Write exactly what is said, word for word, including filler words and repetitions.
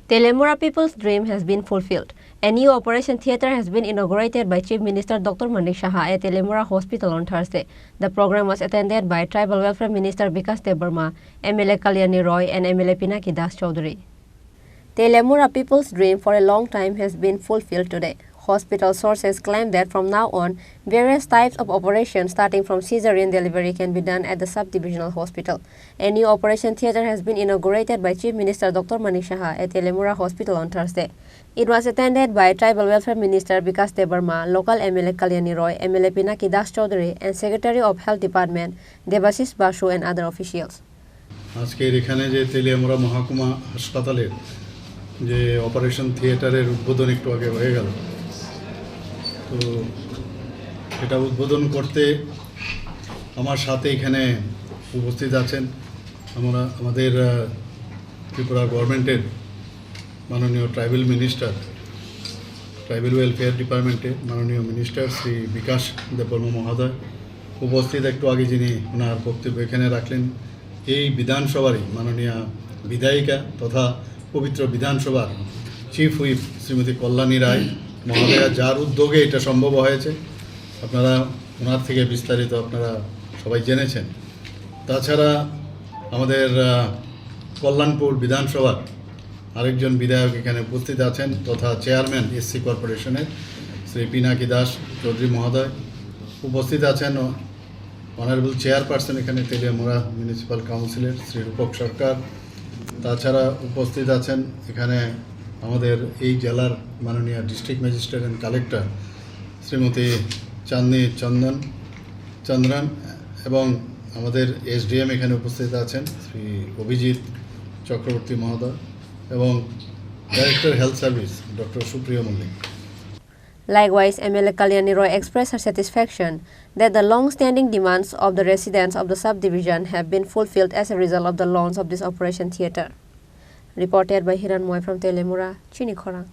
Telemura people's dream has been fulfilled. A new operation theatre has been inaugurated by Chief Minister Doctor Manik Saha at Telemura Hospital on Thursday. The program was attended by Tribal Welfare Minister Bikash Debbarma, M L A Kalyani Roy, and M L A Pinaki Das Chaudhary. Telemura people's dream for a long time has been fulfilled today. Hospital sources claim that from now on, various types of operations starting from caesarean delivery can be done at the sub-divisional hospital. A new operation theatre has been inaugurated by Chief Minister Doctor Manik Saha at Telemura Hospital on Thursday. It was attended by Tribal Welfare Minister Bikash Debbarma, local M L A Kalyani Roy, M L A Pinaki Das Chaudhary, and Secretary of Health Department Debashish Basu and other officials. আজকের এখানে যে তেলিয়ামুড়া মহকুমা হাসপাতালের যে অপারেশন থিয়েটারের উদ্বোধন একটু আগে হয়ে গেল, তো এটা উদ্বোধন করতে আমার সাথে এখানে উপস্থিত আছেন আমরা, আমাদের, আহ, ত্রিপুরা গভর্নমেন্টের মাননীয় ট্রাইবাল মিনিস্টার, ট্রাইবাল ওয়েলফেয়ার ডিপার্টমেন্টের মাননীয় মিনিস্টার শ্রী বিকাশ দেববর্মা মহোদয় উপস্থিত। একটু আগে যিনি ওনার বক্তব্য এখানে রাখলেন, এই বিধানসভারই মাননীয় বিধায়িকা তথা পবিত্র বিধানসভার চিফ হুইপ শ্রীমতী কল্যাণী রায় মহোদয়া, যার উদ্যোগে এটা সম্ভব হয়েছে। আপনারা ওনার থেকে বিস্তারিত আপনারা সবাই জেনেছেন। তাছাড়া আমাদের, আহ, কল্যাণপুর বিধানসভার আরেকজন বিধায়ক এখানে উপস্থিত আছেন তথা চেয়ারম্যান এসসি কর্পোরেশনের শ্রী পিনাকি দাস চৌধুরী মহোদয় উপস্থিত আছেন। অনারেবল চেয়ারপারসন এখানে তেলিয়ামুড়া মিউনিসিপ্যাল কাউন্সিলের শ্রী রূপক সরকার। তাছাড়া উপস্থিত আছেন এখানে আমাদের এই জেলার মাননীয় district magistrate and collector Shrimati Chandni Chandan, Chandran এবং আমাদের এসডিএম এখানে উপস্থিত আছেন শ্রী অভিজিৎ চক্রবর্তী মহোদয় এবং ডাইরেক্টর হেলথ সার্ভিস ডক্টর সুপ্রিয় Mallick. Likewise, M L A Kalyani Roy expressed her satisfaction that the long-standing demands of the residents of the subdivision have been fulfilled as a result of the launch of this operation theatre. Reported by Hiran Moy from Telemura, Chini Khorang.